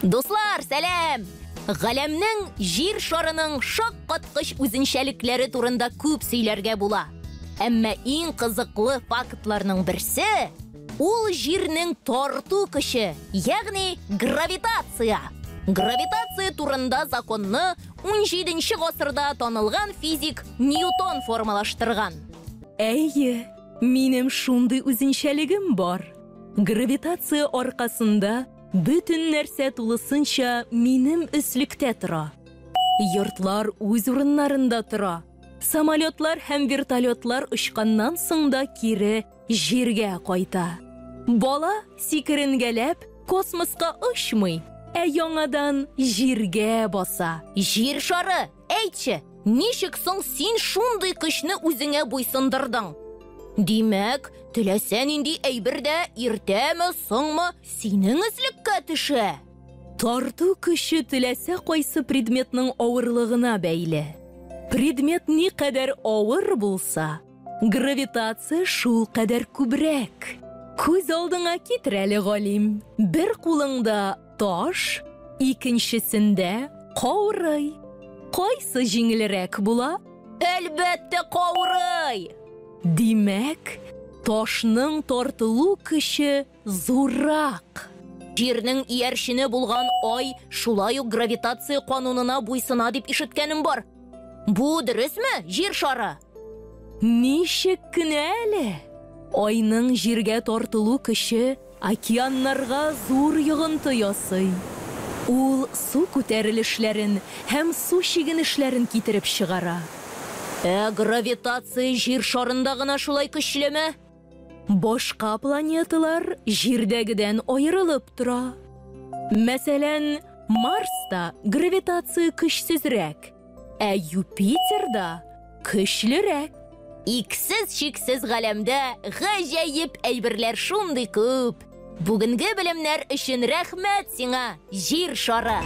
Дуслар, сәлам! Галәмнең Җир шарының шаккаткыч үзенчәлекләре турында күп сөйләргә була. Әмма иң кызыклы фактларның берсе ул Җирнең тарту көче, ягъни гравитация. Гравитация турында законны 17 гасырда танылган физик Ньютон формалаштырган. Әйе, минем шундый үзенчәлегем бар. Гравитация аркасында бөтен нәрсә тулысынча минем өслектә тора. Йортлар үз урыннарында тора. Самолетлар һәм вертолетлар очканнан соң да кире җиргә кайта. Бала сикеренгәләп космоска очмый, ә яңадан җиргә баса. Җир шары, әйтче, ничек соң син шундый көчне үзеңә буйсындырдың? Димәк, теләсә нинди әйбер дә иртәме, соңмы синең өслеккә төшә. Тарту көче теләсә кайсы предметның авырлыгына бәйле. Предмет никадәр авыр булса, гравитация шул кадәр күбрәк. Күз алдыңа китер әле, галим. Бер кулыңда таш, икенчесендә каурый. Кайсы җиңелрәк була? Әлбәттә, каурый! Димәк, ташның тартылу көче зуррак. Җирнең иярчене булган Ай шулай ук гравитация канунына буйсына дип ишеткәнем бар. Бу дөресме, Җир шары? Ничек кенә әле? Айның җиргә тартылу көче океаннарга зур йогынты ясый. Ул су күтәрелешләрен һәм су чигенешләрен китереп чыгара. Ә гравитация Җир шарында гына шулай көчлеме? Башка планеталар Җирдәгедән аерылып тора. Мәсәлән, Марста гравитация көчсезрәк, ә Юпитерда көчлерәк. Иксез-чиксез галәмдә гаҗәеп әйберләр шундый күп. Бүгенге белемнәр өчен рәхмәт сиңа, Җир шары!